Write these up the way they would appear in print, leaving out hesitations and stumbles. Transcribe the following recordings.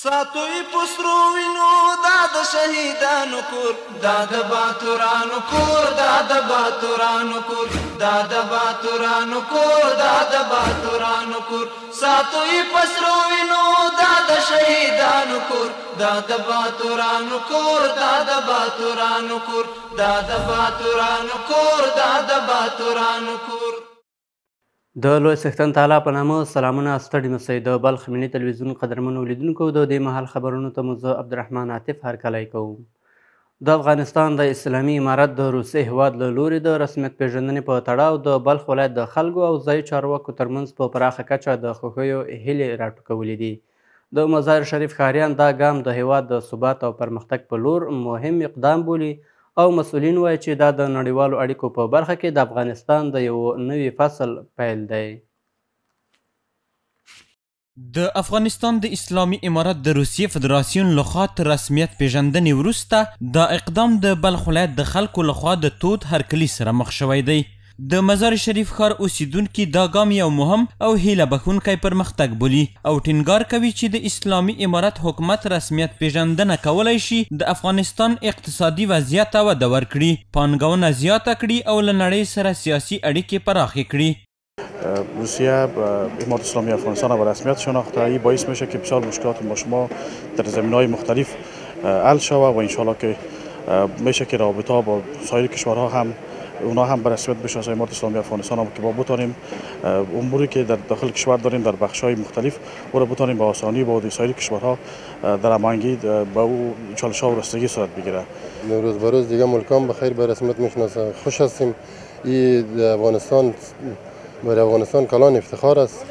ساتوی پسرو وینو دا د شهیدانو کور، دا د باتورانو کور، دا د باتورانو کور، دا د باتورانو کور، دا د باتورانو کور. ساتوی پسرو وینو دا د شهیدانو کور، دا د باتورانو کور، دا د باتورانو کور، دا د باتورانو کور، دا د باتورانو کور. د لوی څښتن تعالی په نامه سلامونه، ستړي مه سئ. د بلخ ملي تلویزیون قدرمنو لیدونکو، د دې مهال خبرونو ته مو زه عبدالرحمن عاطف هرکلی کوم. د افغانستان د اسلامي امارت د روسیې هېواد له لوري د رسمیت پېژندنې په تړاو د بلخ ولایت د خلکو او ځایي چارواکو ترمنځ په پراخه کچه د خوښیو هیلې راټوکولې دي. د مزار شریف ښاریان دا ګام د هېواد د ثبات او پرمختګ په لور مهم اقدام بولي او مسؤلین وایي چې دا د نړیوالو اړیکو په برخه کې د افغانستان د یو نوي فصل پیل دی. د افغانستان د اسلامي امارت د روسیې فدراسیون لخوا تر رسمیت پېژندنې وروسته دا اقدام د بلخ ولایت د خلکو لخوا د تود هرکلي سره مخ شوی دی. د مزار شریف ښار اوسیدونکي دا ګام یو مهم او هیله بښونکی پرمختګ بولي او ټینګار کوي چې د اسلامي امارت حکومت رسمیت پېژندنه کولی شي د افغانستان اقتصادي وضعیت ته وده ورکړي، پانګونه زیاته کړي او له نړۍ سره سیاسي اړیکې پراخې کړي. روسیه امارت اسلامی افغانستان به رسمیت شناخته. این باعث میشه که بسیار مشکلات ما شما در زمینه‌های مختلف حل شود و انشالله که میشه که رابطه با سایر کشورها هم اونا هم به رسمیت بشناسه امارت اسلامی افغانستان هم که با بتانیم اموری که در داخل کشور داریم در بخش‌های مختلف او را بتانیم به آسانی با سایر کشورها در هماهنگی با او چالش‌ها و رسیدگی صورت بگیره. روز به روز دیگه ملکان به خیر به رسمیت میشناسه. خوش هستیم. این افغانستان برای افغانستان کلان افتخار است،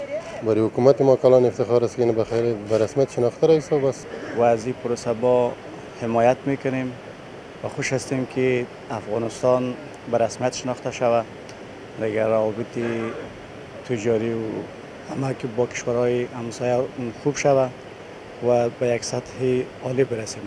برای حکومت ما کلان افتخار است که اینو به خیر به رسمیت شناخته رئیس و بس. و از این پروسه با حمایت میکنیم و خوش هستیم که افغانستان به رسمیت شناخته شود. دیگر روابط تجاری و همه که با کشورهای همسایه خوب شود و به یک سطح عالی برسیم.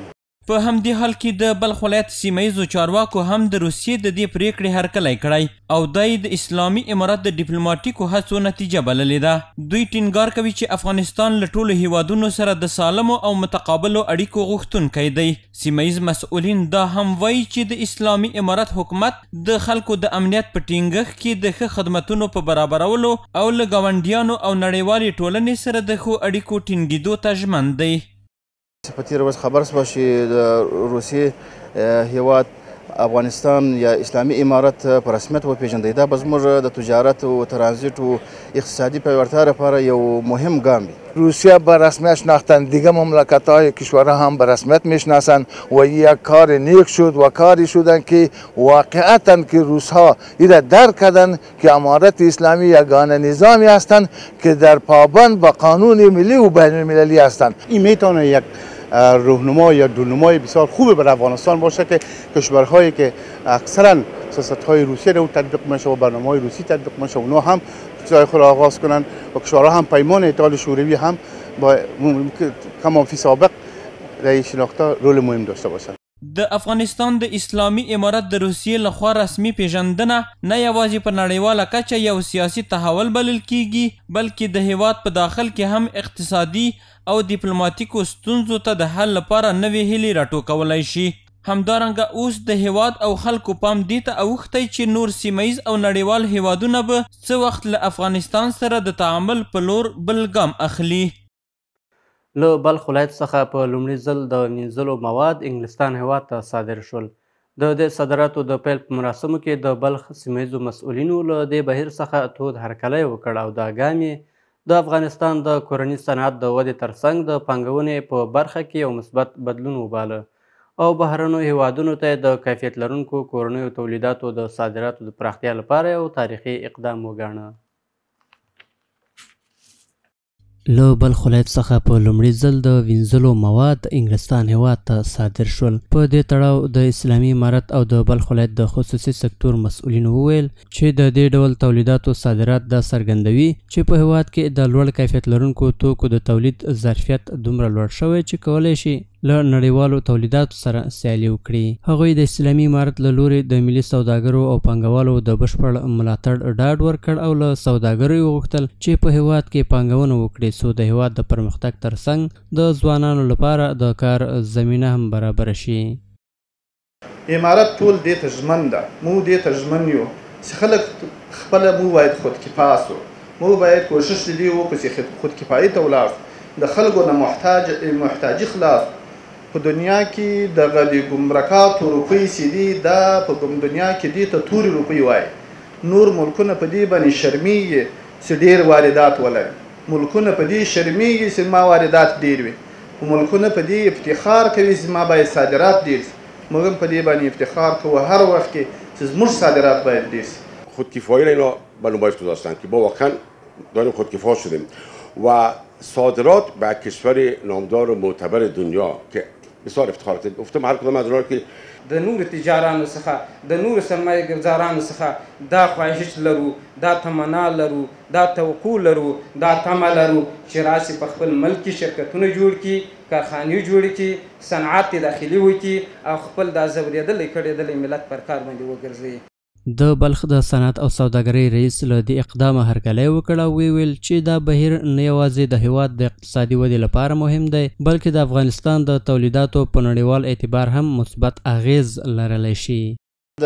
په همدې حال کې د بلخ ولایت سیمه ییزو چارواکو هم د روسیې د دې پرېکړې هرکلی کړی او دا یې د اسلامي امارت د ډیپلوماټیکو هڅو نتیجه بللې ده. دوی ټینګار کوي چې افغانستان له ټولو هیوادونو سره د سالمو او متقابلو اړیکو غوښتونکی دی. سیمه ییز مسؤلین دا هم وایي چې د اسلامي امارت حکومت د خلکو د امنیت په ټینګښت کې د ښه خدمتونو په برابرولو او له ګاونډیانو او نړیوالې ټولنې سره د ښو اړیکو ټینګېدو ته ژمن دی. په تېره ورځ خبر شوه چې د روسیې هیواد افغانستان یا اسلامي امارت په رسمیت وپېژندی. دا به زموږ د تجارت او ترانزیت او اقتصادي پیاوړتیا لپاره یو مهم ګام وي. روسیه به رسمیت شناختن، دیگه مملکت های کشورها هم به رسمیت میشناسند و یک کار نیک شد و کاری شدن که واقعا که روس ها ایره درک کردن که امارت اسلامی یگانه نظامی هستند که در پابند به قانون ملی و بین المللی هستند. این میتونه یک راهنما یا دورنمای بسیار خوب بر افغانستان باشه که کشورهایی که اکثرا سیاست‌های روسیه رو تطبیق میشه و برنامه‌های روسی تطبیق میشه اونا هم جای خود آغاز کنن و کشورها هم پیمان اتحاد شوروی هم با کما فی سابق در شناخته رول مهم داشته باشند. د افغانستان د اسلامي امارت د روسیې لخوا رسمي پېژندنه نه یوازې په نړیواله کچه یو سیاسي تحول بلل کیږي، بلکې د هیواد په داخل کې هم اقتصادي او دیپلوماتیکو ستونزو ته د حل لپاره نوې هیلې راټوکولی شي. همدارنګه اوس د هیواد او خلکو پام دې ته اوښتی چې نور سیمه ییز او نړیوال هیوادونه به څه وخت له افغانستان سره د تعامل په لور بل ګام اخلي. له بلخ ولایت څخه په لومړي ځل د مینځلو مواد انګلستان هیواد ته صادر شول. د دې صادراتو د پیل په مراسمو کې د بلخ سیمه ییزو مسؤلینو له دې بهیر څخه تود هرکلی وکړ او دا ګام یې د افغانستان د کورني صنعت د ودې ترڅنګ د پانګونې په برخه کې یو مثبت بدلون وباله او بهرنیو هیوادونو ته د کیفیت لرونکو کورنیو تولیداتو د صادراتو د پراختیا لپاره یو تاریخي اقدام وګاڼه. له بلخ ولایت څخه په لومړي ځل د وینځلو مواد انګلستان هیواد ته صادر شول. په دې تړاو د اسلامي امارت او د بلخ ولایت د خصوصي سکتور مسؤلینو وویل چې د دې ډول تولیداتو صادرات دا څرګندوي چې په هیواد کې د لوړ کیفیت لرونکو توکو د تولید ظرفیت دومره لوړ شوی چې کولی شي له نړیوالو تولیداتو سره سیالي وکړي. هغوی د اسلامي امارت له لوري د ملي سوداګرو او پانګوالو د بشپړ ملاتړ ډاډ ورکړ او له سوداګرو یې وغوښتل چې په هېواد کې پانګونه وکړي، څو د هېواد د پرمختګ ترڅنګ د ځوانانو لپاره د کار زمینه هم برابره شي. امارت ټول دې ته ژمن ده، موږ دې ته ژمن یو چې خلک خپله موږ باید خودکفا شو، موږ باید کوشش د دې وکړو چې خودکفایي ته ولاړ شو، د خلکو نه محتاجي خلاص. په دنیا کې دغه د ګمرکاتو روپۍ چې دي، دا په کوم دنیا کې دې ته تورې روپۍ وایي. نور ملکونه په دې باندې شرمیږي چې ډېر واردات ولري، ملکونه په دې شرمیږي چې ما واردات ډېر وي، ملکونه په دې افتخار کوي چې ما باید صادرات ډېر شي. موږ هم په دې باندې افتخار کوو هر وخت کې چې زموږ صادرات باید ډېر شي. خودکفایی را اینا به نمایش گذاشتن که ما واقعا داریم خودکفا شدیم و صادرات به کشور نامدار و معتبر دنیا که بسیار افتخار کرد. گفتم هر کدام از اونها که د نورو تجارانو څخه، د نورو سرمایه ګزارانو څخه دا خواهش لرو، دا تمنا لرو، دا توقع لرو، دا تمه لرو چې راسي په خپل ملک کې شرکتونه جوړ کړي، کارخانې جوړې کړي، صنعت داخلي وکړي او خپل دا ځورېدلی کړېدلی ملت پر کار باندې وګرځوي. د بلخ د صنعت او سوداګرۍ رئیس له دې اقدامه هرکلی وکړ او ویې ویل چې دا بهیر نه یوازې د هېواد د اقتصادي ودې لپاره مهم دی، بلکې د افغانستان د تولیداتو په نړیوال اعتبار هم مثبت اغېز لرلی شي.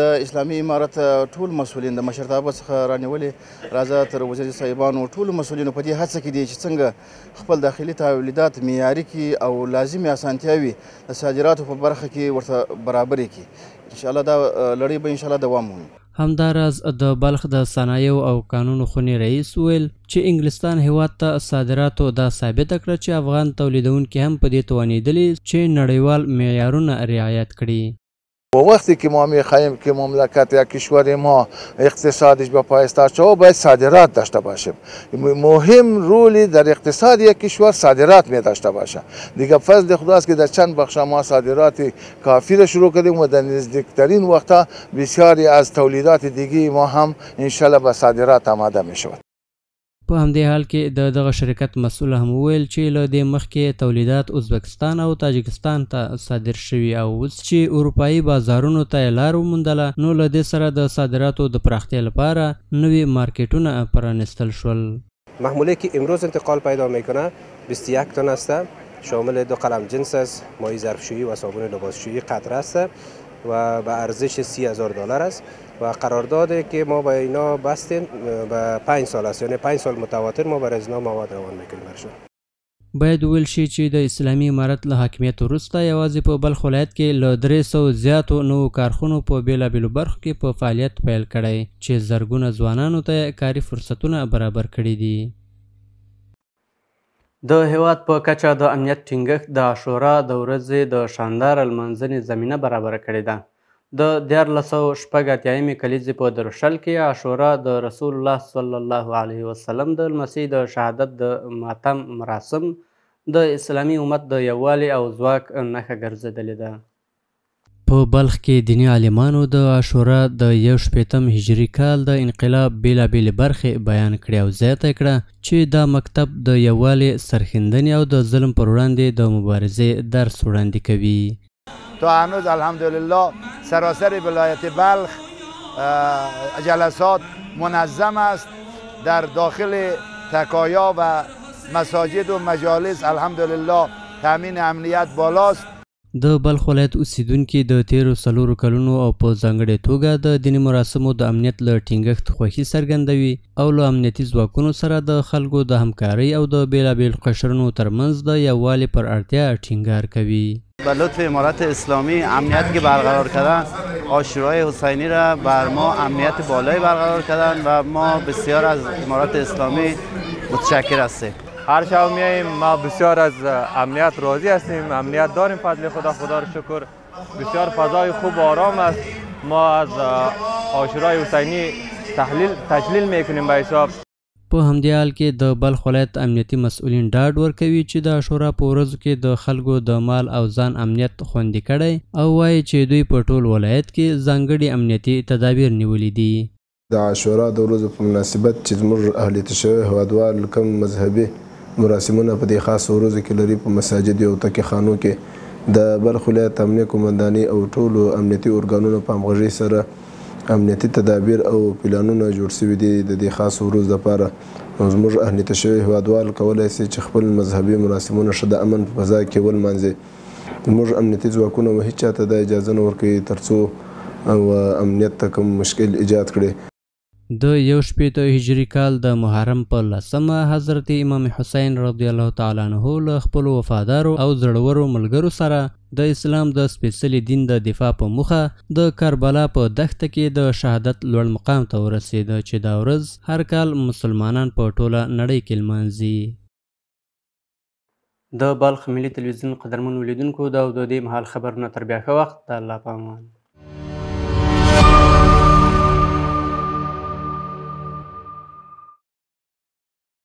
د اسلامي امارت ټول مسؤلین د مشرتابه څخه رانیولې راځه تر وزیر صاحبانو ټولو مسؤلینو په دې هڅه کې دي چې څنګه خپل داخلي تولیدات معیاري کړي او لازمې اسانتیاوې د صادراتو په برخه کې ورته برابرې کړي. انشاءالله دا لړۍ به انشاءالله دوام ومومي. همداراز د بلخ د صنایعو او کانونو خونې رئیس وویل چې انګلستان هېواد ته صادراتو دا ثابته کړه چې افغان تولیدونکي هم په دې توانېدلي چې نړیوال معیارونه رعایت کړي. و وقتی که ما میخواهیم که مملکت یا کشور ما اقتصادش به پای استاد شود، باید صادرات داشته باشیم. مهم رولی در اقتصاد یک کشور صادرات می داشته باشه. دیگه فضل خداست که در چند بخش ما صادرات کافی را شروع کردیم و در نزدیکترین وقتا بسیاری از تولیدات دیگه ما هم انشالله به صادرات آماده می شود. په همدې حال کې د دغه شرکت مسؤل هم وویل چې له دې مخکې تولیدات ازبکستان او تاجکستان ته صادر شوي او اوس چې اروپایي بازارونو ته یې لار وموندله، نو له دې سره د صادراتو د پراختیا لپاره نوي مارکیټونه پرانیستل شول. محموله که امروز انتقال پیدا میکنه 21 تن است، شامل 2 قلم جنس است، مایع ظرفشویی و صابون لباسشویی قطره است و به ارزش 30,000 دلار است و قراردادی که ما با اینا بستیم به 5 سال است، یعنی 5 سال متواتر ما برای اینا مواد روان میکنیم برشون. باید وویل شي چې د اسلامي امارت له حاکمیت وروسته یوازې په بلخ ولایت کې له 300 زیاتو نوو کارخونو په بېلابېلو برخو کې په فعالیت پیل کړی چې زرګونه ځوانانو ته کاري فرصتونه برابر کړي دي. د هېواد په کچه د امنیت ټینګښت د عاشورا د ورځې د شانداره لمانځنې زمینه برابره کړې ده. د 1386 کلیزې په درشل کې عاشورا د رسول الله صلی الله علیه وسلم د لمسي د شهادت د ماتم مراسم د اسلامي امت د یووالي او ځواک نښه ګرځېدلې ده. په بلخ کې دیني عالمانو د عاشورا د 61 هجري کال د انقلاب بېلابېلې برخې بیان کړې او زیاته کړه چې دا مکتب د یووالي، سرښندنې او د ظلم پر وړاندې د مبارزې درس وړاندې کوي. تا هنوز الحمدلله سراسر ولایت بلخ جلسات منظم است. در داخل تکایا و مساجد و مجالس الحمدلله تامین امنیت بالاست. د بلخ ولایت اوسېدونکي د تېرو 4 کلونو او په ځانګړې توګه د دیني مراسمو د امنیت له ټینګښت خوښي څرګندوي او له امنیتي ځواکونو سره د خلکو د همکارۍ او د بېلابېلو قشرونو ترمنځ د یووالي پر اړتیا ټینګار کوي. به لطف امارت اسلامی امنیت که برقرار کردن، عاشورای حسینی را بر ما امنیت بالایی برقرار کردن و ما بسیار از امارت اسلامی متشکر هستیم. هر شب میاییم، ما بسیار از امنیت راضی هستیم، امنیت داریم، فضل خدا، خدا را شکر. بسیار فضای خوب و آرام است. ما از عاشورای حسینی تجلیل میکنیم به حساب. په همدې حال کې د بلخ ولایت امنیتي مسؤلین ډاډ ورکوي چې د عاشورا په ورځو کې د خلکو د مال او ځان امنیت خوندي کړی او وایي چې دوی په ټول ولایت کې ځانګړي امنیتي تدابیر نیولي دي. د عاشورا د ورځو په مناسبت چې زموږ اهل تشیع هېوادوال کوم مذهبي مراسمونه په دې خاصو ورځو کې لري، په مساجد او تکیه خانو کې د بلخ ولایت امنیه قومندانۍ او ټولو امنیتي ارګانونو په همغږۍ سره امنیتي تدابیر او پلانونه جوړ شوي دي د دې خاصو ورځو لپاره. نو زموږ اهل تشیع هیوادوال کولای شي چې خپل مذهبي مراسمونه ښه د امن په فضا کې ولمانځي. زموږ امنیتي ځواکونه و هیچا ته دا اجازه نه ورکوي ترڅو و امنیت ته کوم مشکل ایجاد کړي. د 61 هجري کال د محرم په 10مه حضرت امام حسین رضی الله تعالی عنه له خپلو وفادارو او زړورو ملګرو سره د اسلام د سپېڅلي دین د دفاع په موخه د کربلا په دښته کې د شهادت لوړ مقام ته ورسېده، چې دا ورځ هر کال مسلمانان په ټوله نړۍ کې لمانځي. د بلخ ملي تلویزیون قدرمنو لیدونکو، دا او د دې مهال خبرونه. تر بیا ښه وخت، د الله په امان.